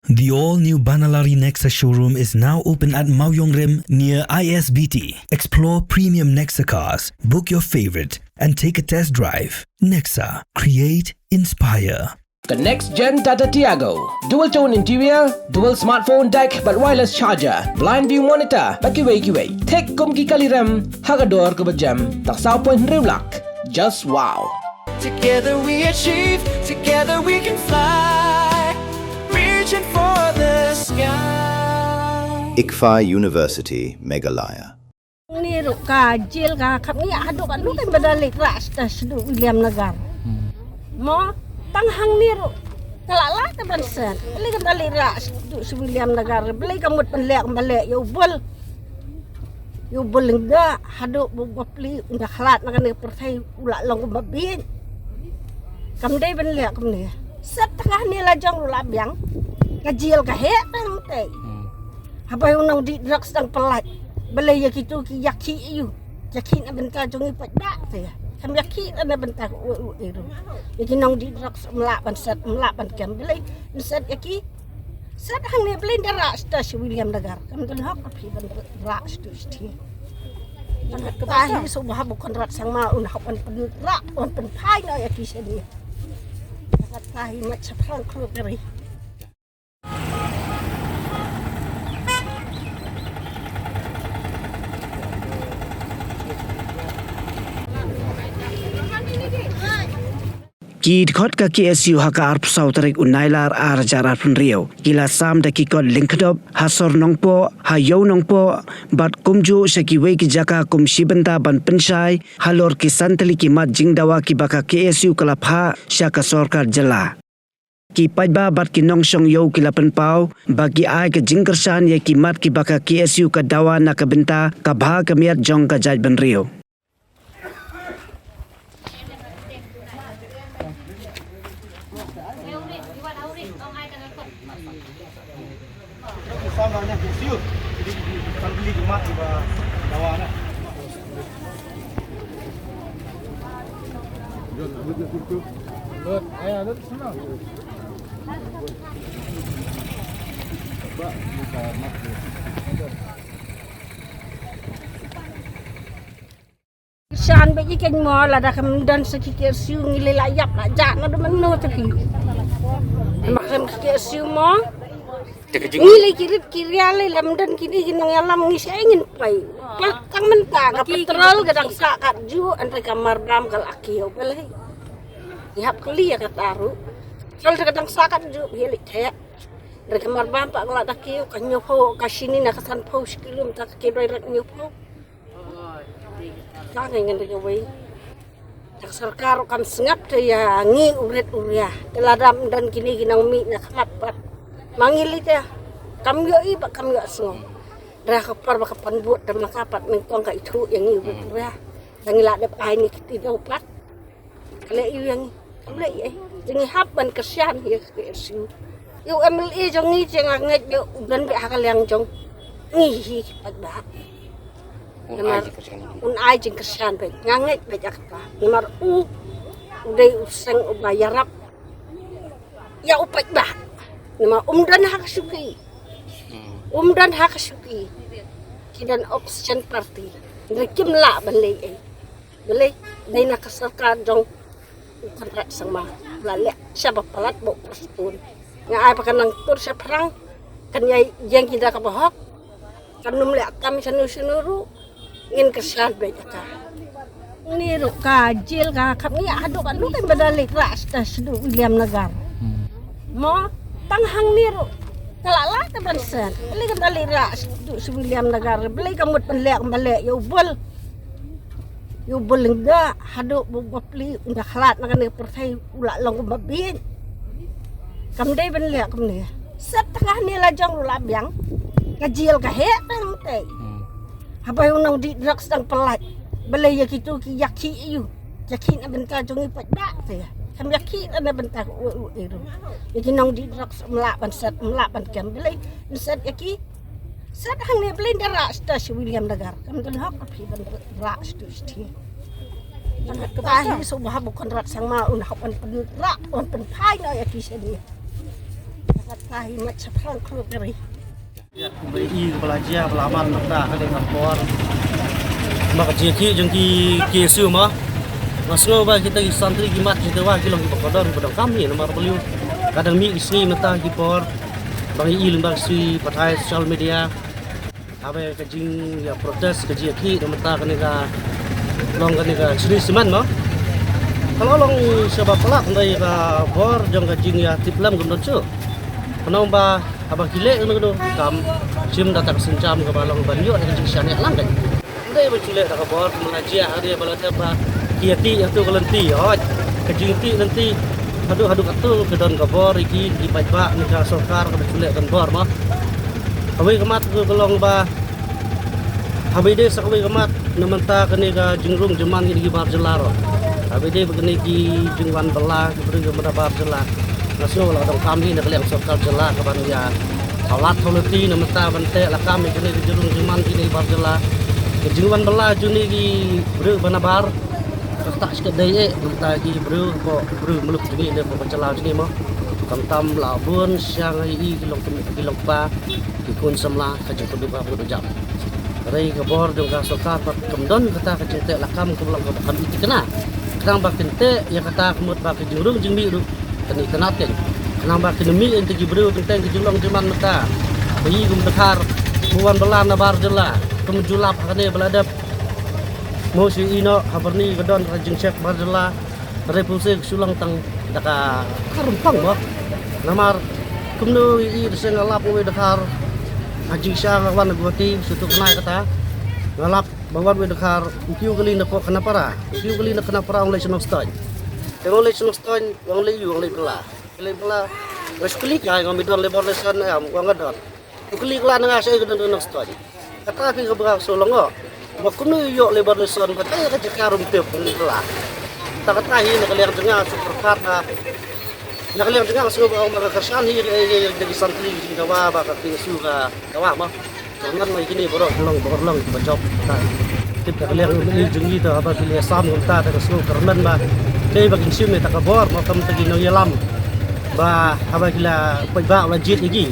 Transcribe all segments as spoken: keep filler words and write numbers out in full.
The all-new Banalari Nexa showroom is now open at Mawiongrim near I S B T. Explore premium Nexa cars, book your favorite, and take a test drive. Nexa, create, inspire. The next gen Tata Tiago. Dual tone interior, dual smartphone deck, bad wireless charger, blind view monitor, bad kiwei kiwei. Thik kum ki kali rem, ha ka dor kaba jem, tang saw point hynriew lak. Just wow. Together we achieve, together we can fly. Reaching for the sky. ICFAI University, Meghalaya. Ni ruh ka jil ka khap ni haduh ka lu kan badal lek rak sda sdu William Nagar. Mo tang hang ni ruh ka la la ta ban sen. Lek kan badal lek rak sdu si William Nagar. Belai ka mut ban lek ban lek ya ubel. Ya ubel lengda haduh bu bapli unda khalat na kane perthai ula long ba bin. Kam dei ban lek kam ni. Set tengah ni la jong ula biang. Ka jil ka hek tang tei. Haba u nongdih drugs dang pelat. Balei ïa kitu ki ïakhih ïa u. Ïakhih na bynta jong i paidbah te. Kam ïakhih na bynta u u i ruh. Ïa ki nongdih drugs ym lah ban set, ym lah ban kem. Balei ym set ïa ki. Set hangne balei ynda rah shuh sha William Nagar. Kam don hok ka phi ban rah shuh shuh. Ngat ka tahi suba ha u Conrad Sangma un hok ban pynrah, un pynphai noh ïa ki sha dih. Ngat tahi mat shaphrang kluk kari. Ki dkhot ka K S U ha ka arphew saw tarik u Nailar ar hajar arphew hynriew ki la sam da ki kot lyngkdop ha sor Nongpoh, ha Ïew Nongpoh, bad kumjuh sha kiwei ki jaka kum shi bynta ban pynshai halor ki san tylli ki mat jingdawa kiba ka K S U ka la phah sha ka sorkar jylla. Ki paidbah bad ki nongshong ïew ki la pynpaw ba ki ai ka jingkyrshan ïa ki mat kiba ka K S U ka dawa na ka bynta ka bha ka miat jong ka jaitbynriew. Kyrshan beit ïa ki mo lada kam don sa ki K S U ngi lei la ïap la jah na da mano te phi. Ma kam ki K S U mo. Ngi lei ki rit ki ria lei lam don kine ki nongïalam ngi sa ngin poi. Pal tang mynta ka petrol ka dang sah katjuh, hynrei ka marbam ka la kiew balei. Ngi hap kylli ïa kata ruh. Petrol ka dang sah katjuh hi lei theh. Hynrei ka marbam pat ka la da kiew, ka hynñiewphew ka shini na ka sanphew shi kilo meter ka kiew doi rak hynñiewphew. Ka ngi ngan da kawei. Ka sorkar ruh kam sngap te ïa ngi u rit u ria. Te lada ym don kine ki nongmih na khmat pat. Ma ngi lei te kam ïohi bad kam ïohsngew. Hynrei ha ka por ba ka pynbud te ma ka pat nyngkong ka ithuh ïa ngi u rit u ria. Te ngi la dep ai ne kti dew pat. Ka leh ïa ngi. Kam leh ïa ngi. Te ngi hap ban kyrshan ïa ka K S U. Ïa u M L A jong ngi te nga ngeit ïa u don beit ha ka liang jong ngi hi ki paidbah. Un ai jingkyrshan. Un ai jingkyrshan beit. Nga ngeit beit ïa kata. Namar u, u dei u seng uba ïarap ïa u paidbah. Namar um don ha ka shuki. Um don ha ka shuki. Ki don opposition party. Hynrei kim lah ban leh ei. Balei dei na ka sorkar jong u Conrad Sangma. La leh shaba palat ba u Prestone. Nga ai ba ka nang tur shaphrang kan ïai ïeng ki da kaba hok. Kan ym leh kam shano shano ruh. Ngin kyrshan beit ïa ka. Ni ruh ka jil ka khap ni haduh ka nu kan badal lek rah shuh sha William Nagar. Mo tang hang ni ruh ka la la ta ban sen. Lek kan badal lek rah shuh sha William Nagar. Balei ka mut ban lek ban lek ïa u bul. Ïa u bul lynda haduh bu bapli unda khlad na kane pyrthei u la long kumba bieit. Kam dei ban leh kumne. Set tengah ni la jong u la biang. Ka jil ka heh tang tei. Haba u nongdih drugs dang pyllait. Balei ïa kitu ki ïakhih ïa u. Ïakhih na bynta jong ngi paidbah te. Kam ïakhih na bynta u u i ruh. Ïa ki nongdih drugs ym lah ban set ym lah ban kem balei. Ym set ïa ki. Set hangne balei ynda rah shuh sha William Nagar. Kam don hok ka phi ban rah shuh shuh. Ngat ka tahi suba ha u Conrad Sangma un hok ban pynrah un pynphai noh ïa ki sha dih. Kata hi mat shaphrang kluk kari. Ïa, kumba i kumba la jia ba la man mynta ka dei ka por ba ka jingïakhih jong ki K S U mo. Nga sngew ba kita ki santri ki mat ki dawa ki long kiba kordor kiba donkam hi namar balei ka dang mih ki sngi mynta ki por ba ngi i lyngba ki sui pathai social media. Haba ka jingïa protest ka jingïakhih na mynta kane ka long kane ka chini siman mo. Ka la long shaba palat hynrei ka bor jong ka jingïatiplem kam don shuh. Khnang ba haba ki leh kano kano ka kam shim da ta ka sienjam kaba long ban ïoh ïa ka jingshaniah lang ka. Hynrei ba shu leh da ka bor kumba la jia hynrei ba la thep ba ki ïatih hato ka lynti, hooid, ka jingtih lynti haduh haduh kato ka don ka bor ïa ki, ki paidbah ne ka sorkar kaba shu leh don bor mo. Kawei ka mat ka long ba haba ïadei sa kawei ka mat na mynta kane ka jingrung jingman kine ki bar jylla ruh. Haba ïadei ba kine ki jingwan bylla ki briew kiba na bar jylla. Nga sngew la donkam hi na ka liang sorkar jylla ka ban ïa palat authority na mynta ban teh lakam ïa kine ki jingrung jingman kine ki bar jylla. Ka jingwan bylla jong kine ki briew ba na bar. Kata shi katdei eh na mynta ki briew ko briew muluk jong ngi ne ko ka jylla jong ngi mo. Khamtam la bun sha ngi i ki long kmie ki long kpa. Ki khun samla ka jingkyrduh ka bud u jam. Hynrei ka bor jong ka sorkar ba kam don kata ka jingteh lakam ka long kaba kam i thikna. Khnang ba kin teh ïa kata ka mut ba ka jingrung jingmih ruh kan i tnat kein. Khnang ba kin mih ïa ki briew teng teng ki jinglong jingman mynta. Ba i kum dkhar ba wan bylla na bar jylla kum julap ha kane ba la dep. Mo shu i noh ha Byrni ka don ka jingcheck bar jylla. Hynrei pulse ka shu long tang da ka, ka rympang mo. Namar kumno i, i da seng nga lap wei dkhar. Ha jingshisha nga wan na Guwahati shu tu khnai kata. Nga lap ba wan wei dkhar u kiew kali na ko Khanapara. U kiew kali na Khanapara ong leit sha Nongstoiñ. Te ong leit sha Nongstoiñ ong leit ïu ong leit bylla. Leit bylla. Nga shu kylli ka nga mi don labour lesson em, nga nga don. U kylli ka la na nga shaei ka don ka Nongstoiñ. Kata phi kaba nga shu long o. Ba kumno ïoh labour lesson ba dei ka jaka rum tip ka la. Ta kata hi na ka liang jong nga shu pyrkhat ba na ka liang jong nga shu ba ong ba ka kyrshan hi ka, ka, ka, ka santri jingdawa ba ka K S U ka dawa ma. Kyrmen ma kine baroh long baroh long ba jop. Ta tip na ka liang jong ngi ta haba ki leh sam kumta ta ka shu kyrmen ba. Dei ba kin shim ïa ta ka bor ma kam ta ki nongïalam. Ba haba ki la paidbah u la jied ïa ki.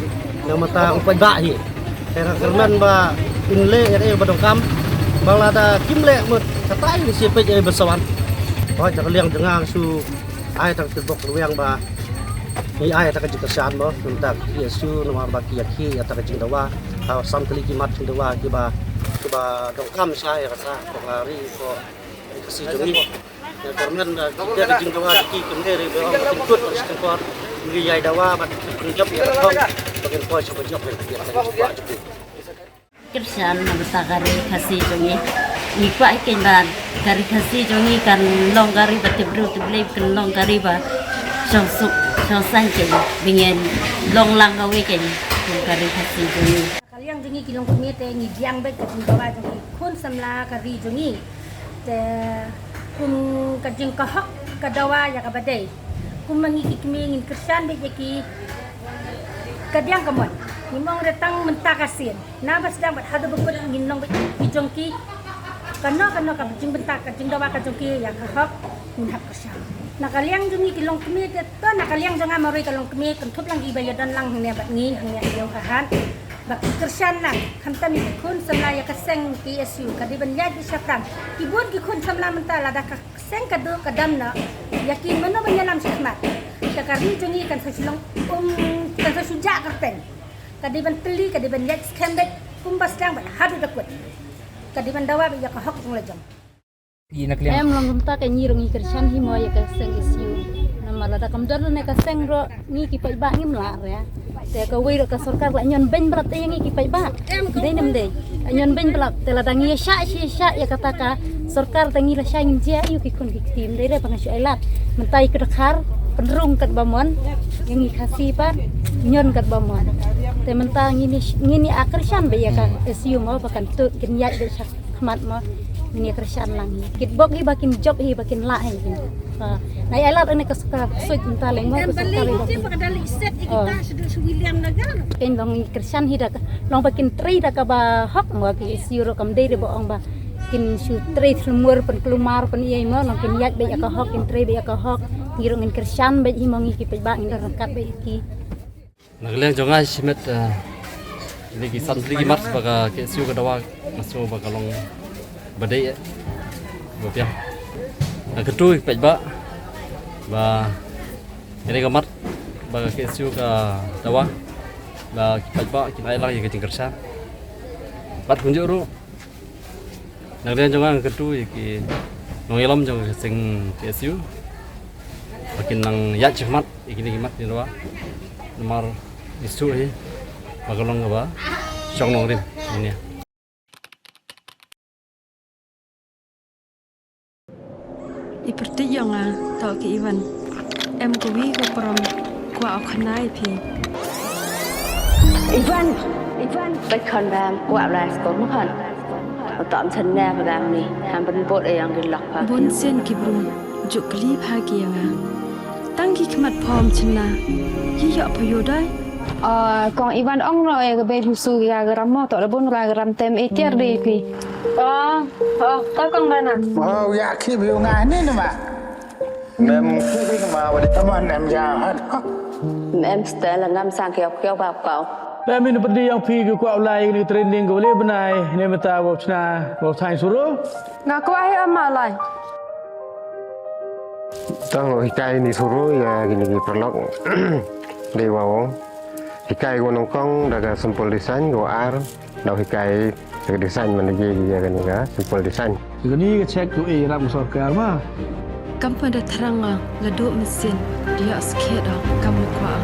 Namar ta u paidbah hi. Te nga kyrmen ba in leh ïa kaei ba donkam. Ba lada kim leh mut katai ngi shu peit ïa ba sa wan. Hooid, na ka liang jong nga shu ai ta ka tyrpok rwiang ba ngi ai ta ka jingkyrshan mo. Nangta ki ïa shu namar ba ki ïa khih ïa ta ka jingdawa. Ha san tylli ki mat jingdawa kiba, kiba donkam sha ïa kata ko ka ri ko ka Khasi jong ngi. Ïa kyrmen ba ki ïa ka jingdawa ki kynthei ri ba ong ba kin kut ba shi tyngkor ngi ïa dawa bad kin pynjop ïa ka thong ba kin poi sha ba jop ïa ka jingdawa jong ki. Kyrshan na bynta ka ri Khasi jong ngi. Ngi kwah ïa kein ba ka ri Khasi jong ngi kan long ka ri ba tip briew tip Blei, kan long ka ri ba shong suk shong saiñ kein, ba ngin long lang kawei kein kum ka ri Khasi jong ngi. Ka liang jong ngi ki longkmie te ngi biang beit ka jingdawa jong ki khun samla ka ri jong ngi. Te kum ka jingkahok ka dawa ïa kaba dei. Kum ma ngi ki kmie ngin kyrshan beit ïa ki ka biang ka mon. Ngim ong re tang mynta ka sien. Naba sdang bad haduh ba kut ngin long beit ki jong ki. Kano kano ka jingbynta ka jingdawa ka jong ki ïa ka hok ngin hap kyrshan. Na ka liang jong ngi ki longkmie te to na ka liang jong nga marwei ka longkmie kynthup lang kiba ïa don lang hangne bad ngi hangne ha ïew ha hat. Ba ki kyrshan lang khamtam ïa ki khun samla ïa ka seng K S U ka dei ban ïaid beit shaphrang. Ki bun ki khun samla mynta lada ka seng ka duk ka dam noh ïa ki mano ban ïalam shakhmat. Te ka ri jong ngi kan sa shu long um kan sa shu jah kyrteng. Ka dei ban tylli ka dei ban ïaid skhem beit kumba sdang bad haduh da kut. Ka dei ban dawa beit ïa ka hok jong la jong. Em long kumta ka ngi ruh ngi kyrshan hi mo ïa ka seng S U. Namar lada kam don ne ka seng ruh ngi ki paidbah ngim lah re. Te kawei ruh ka sorkar la ñion beiñ bad te ïa ngi ki paidbah. Dei nem dei. Ñion beiñ bad te lada ngi ïa shah shi shah ïa kata ka sorkar te ngi la shah ngim jia ïa ki khun ki kti. Dei re ba nga shu ai lad. Mynta ïa ka dkhar pynrung katba mon ïa ngi Khasi pat ñion katba mon. Te mynta ngin ïa ngin ïa kyrshan beit ïa ka S U mo ba kan tut kin ïaid beit sha khmat mo. Ngin ïa kyrshan lang hi. Kit bok hi ba kin jop hi ba kin lah hi kin. Ba na ïa lad ne ka suka suit mynta leng mo ka suka ba kin. Ken long ngi kyrshan hi da ka long ba kin trei da kaba hok mo ki S U ruh kam dei re ba ong ba kin shu trei thlmur pynkulmar pyn ïai mo long kin ïaid beit ïa ka hok kin trei beit ïa ka hok. Ngi ruh ngin kyrshan beit hi mo ngi ki paidbah ngin ruh ryngkat beit ïa ki. Na ka liang jong nga shimet, eh, kine ki san tylli ki mat ba ka K S U ka dawa, nga sngew ba ka long ba dei, eh, ba biang. Nga kyntu ïa ki paidbah ba kine ki mat ba ka K S U ka dawa, ba ki paidbah kin ai lang ïa ka jingkyrshan. Bad kumjuh ruh, na ka liang jong nga nga kyntu ïa ki nongïalam jong ka seng K S U ba kin nang ïaid shakhmat ïa kine ki mat ki dawa, namar ngi sngewthuh hi ba ka long kaba shong nongrim ïa kine. I pyrthei jong nga, to ki Ivan. Em kawi ka parom, kwah u khana ïa phi. Ivan, Ivan, bad khon bam, kwah u lai skul ma khon. Uta am chan ne ka dang ni, ham ban bot ïa yang ki lok pha. Bun sien ki bru, juk kli pha ki ïa nga. Tang ki khmat phom chynna, ki ïoh pha ïoh dai. Ah, kong Ivan ong no ïa ka bei phi su ïa ka ram mo, to da bun ra ka ram tem ïa tiar dei phi. Oh, oh, to kong Rana. Oh, ïa ki bi nga ni na ma. Mem ki bi ma wa di. Tama nem ja ha. Mem stel ngam sang kiau kiau ba kau. Mem in pedi yang phi ki kwah u lai ni training ko le bnai ne mata wa chna wa thai suru. Nga kwah hi ama lai. Tang hikai ni suru ïa kini ki paralok. Dei wa hikai ko nongkong da ka simple design ko ar. Dau hikai ka design man lagi ïa kani ka simple design. Kani ka check tu eh rap sorkar ma. Kam pynda thrang nga la duh mesin dia skhet da kam le kwah.